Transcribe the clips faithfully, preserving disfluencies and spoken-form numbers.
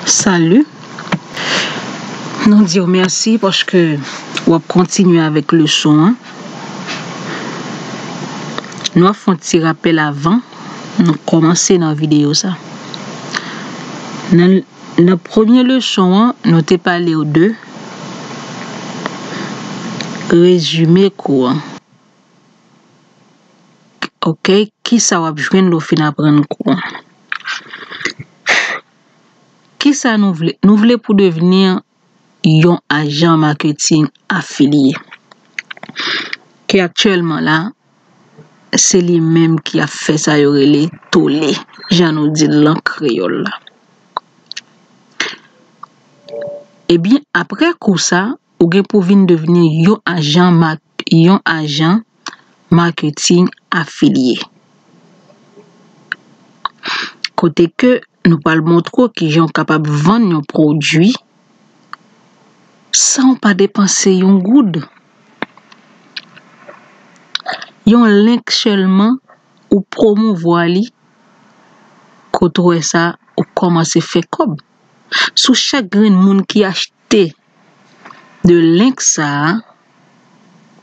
Salut. Nou di w mèsi paske w ap kontinye avèk leson an. Nou ap fè yon ti rapèl avan nou kòmanse nan videyo sa. Nan, nan premye leson an, nou te pale w de rezime kou an. Ok, kisa w ap jwenn lè w fin aprann kou an? Kisa nou vle? Nou vle pou devni yon ajan maketing afilye. Ke aktyèlman la, se li menm ki ap fè sa yo rele tole, jan nou di l nan kreyòl la. Ebyen, apre kou sa, ou gen pou vin devni yon ajan mak-, yon ajan maketing afilye. Kote ke nou pral montre w kijan w kapab vann yon pwodui san w pa depanse yon goud. Yon link sèlman, ou pwomouvwa li, kote w wè sa, ou kòmanse fè kòb. Sou chak grenn moun ki achte de link sa a,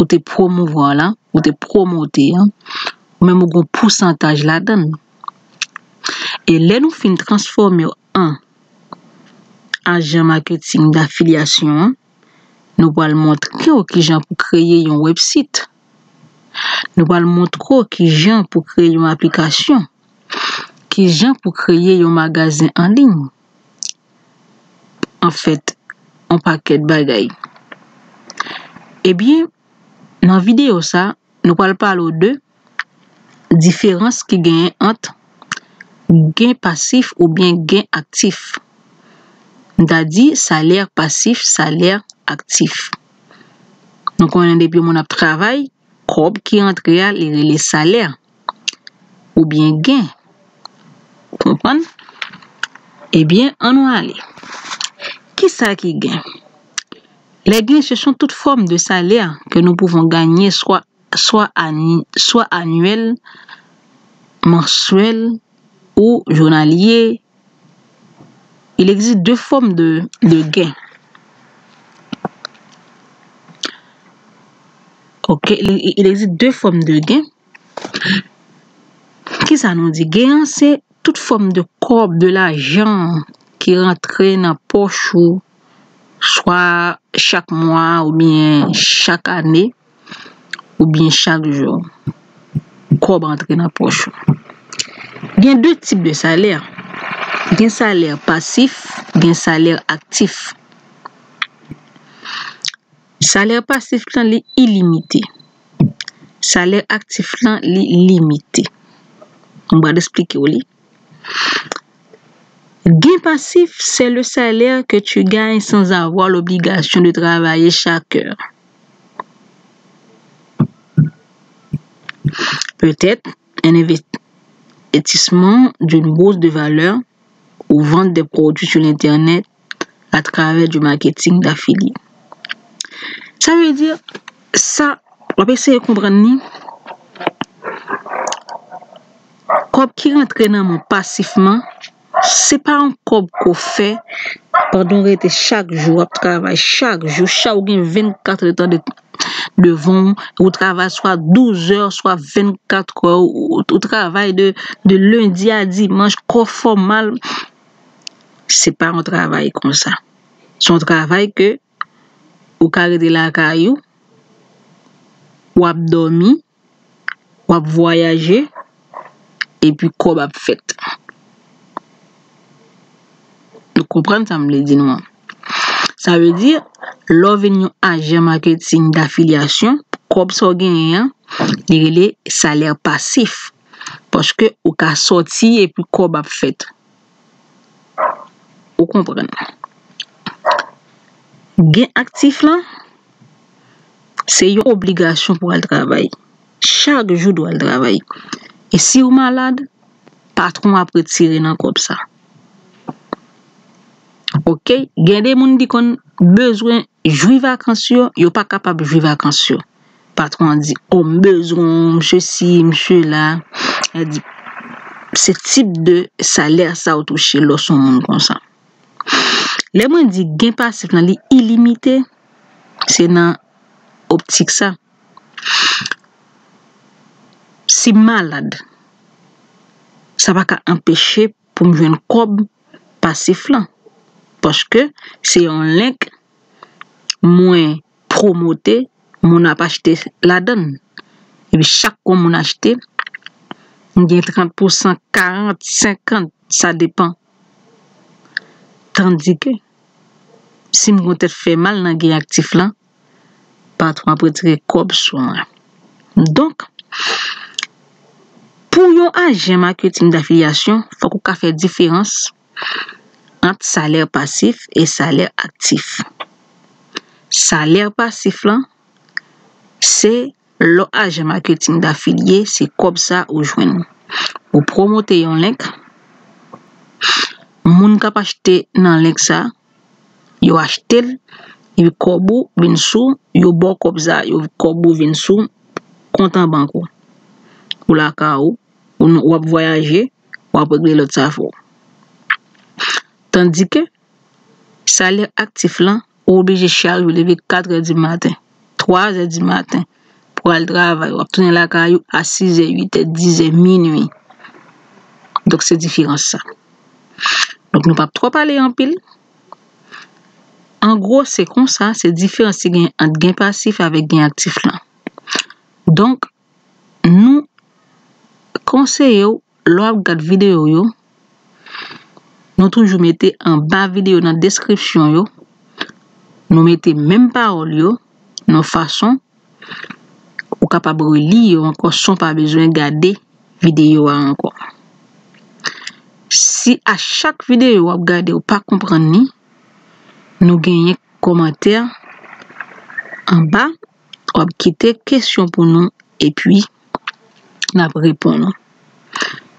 ou te pwomouvwa la, ou te pwomote an, ou menm ou gen yon pousantaj ladan l. E lè nou fin transfòme w an ajan maketing dafilyasyon an, nou pral montre w kijan pou kreye yon website. Nou pral montre w kijan pou kreye yon aplikasyon, kijan pou kreye yon magazen an liy. Anfèt, yon pakèt bagay. Ebyen, nan videyo sa, nou pral pale w de diferans ki genyen ant gen pasif oubyen gen aktif. M ta di salè pasif, salè aktif. Nou konnen depi yon moun ap travay, kòb ki rantre a, li rele salè. Oubyen gen. Konprann? Ebyen, ann nou ale. Kisa ki gen? Les gains, ce sont toutes formes de salaire que nous pouvons gagner, soit, soit, annu- soit annuel, mensuel ou journalier. Il existe deux formes de, de gains. Ok, il, il existe deux formes de gains. Kisa nou di? Gen an, se tout fòm de kòb, de lajan ki rantre nan pòch ou, swa chak mwa oubyen chak ane, oubyen chak jou. Kòb antre nan pòch ou. Gen de tip de salè. Gen salè pasif, gen salè aktif. Salè pasif lan, li ilimite. Salè aktif lan, li limite. M pral eksplike w li. Gain passif, c'est le salaire que tu gagnes sans avoir l'obligation de travailler chaque heure. Peut-être un investissement d'une bourse de valeur ou vente des produits sur Internet à travers du marketing d'affilié. Sa vle di, sa, w ap eseye konprann ni, kòb ki rantre nan men w pasifman, se pa yon kòb ke w fè pandan w rete chak jou, w ap travay chak jou, chak ou gen vennkat èdtan de, devan w, ou travay swa douz è, swa vennkat è, ou, ou travay de, de lendi a dimanch, kò fè w mal. Se pa yon travay konsa. Se yon travay ke ou ka rete lakay ou, w ap dòmi, w ap vwayaje, epi kòb ap fèt. Nou konprann sa m vle di nou an? Sa vle di, lè w vin yon ajan maketing dafilyasyon, kòb sa w genyen an, li rele salè pasif. Paske ou ka sòti epi kòb ap fèt. Ou konprann? Gain aktif lan, se yon obligasyon pou al travay. Chak jou dwe al travay. E si w malad, patwon ap retire nan kòb sa. Ok? Gen de moun ki konn bezwen jwi vakans yo, yo pa kapab jwi vakans yo. Patwon an di, "Oh, m bezwen w, m sesi, m sela." Li di, se tip de salè sa w touche lè w se yon moun konsa. Lè mwen di gen pasif lan, li ilimite, se nan optik sa. Si m malad, sa pa ka anpeche pou m jwenn kòb pasif lan. Paske se yon link mwen pwomote, moun ap achte ladan l. Epi chak yon moun achte, m gen trant pousan, karant, senkant, sa depann. Tandike, si m gon tèt fè mal nan gen aktif lan, patwon ap retire kòb sou mwen. Donk, pou yon ajan maketing dafilyasyon, fòk ou ka fè diferans ant salè pasif e salè aktif. Salè pasif lan, se lè w ajan maketing dafilye, se kòb sa ou jwenn. Ou pwomote yon link, moun k ap achte nan link sa, yo achte l, epi kòb ou vin sou, yo ba w kòb sa, yo kòb ou vin sou kont an bank ou. Ou lakay ou, ou, w ap vwayaje, w ap regle lòt sa fè w. Tandike, salè aktif lan, ou oblije chak jou leve katrè di maten, twazè di maten, pou al travay, w ap tounen lakay ou a sizè, uitè, dizè, minui. Donk, se diferans sa. Donk, nou p ap twò pale anpil. An gwo, se konsa, se diferans ki gen ant gen pasif avèk gen aktif lan. Donk, nou konseye w, lè w ap gad videyo yo, nou toujou mete anba videyo nan deskripsyon yo, nou mete menm pawòl yo, nan fason ou kapab reli yo ankò san w pa bezwen gade videyo a ankò. Si a chak videyo w ap gade ou pa konprann li, nou genyen kòmantè anba, w ap kite kesyon pou nou, epi n ap reponn ou.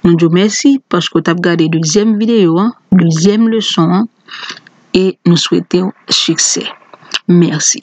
Nou di w mèsi paske w t ap gade dezyèm videyo an, dezyèm leson an, e nou swete w siksè. Mèsi.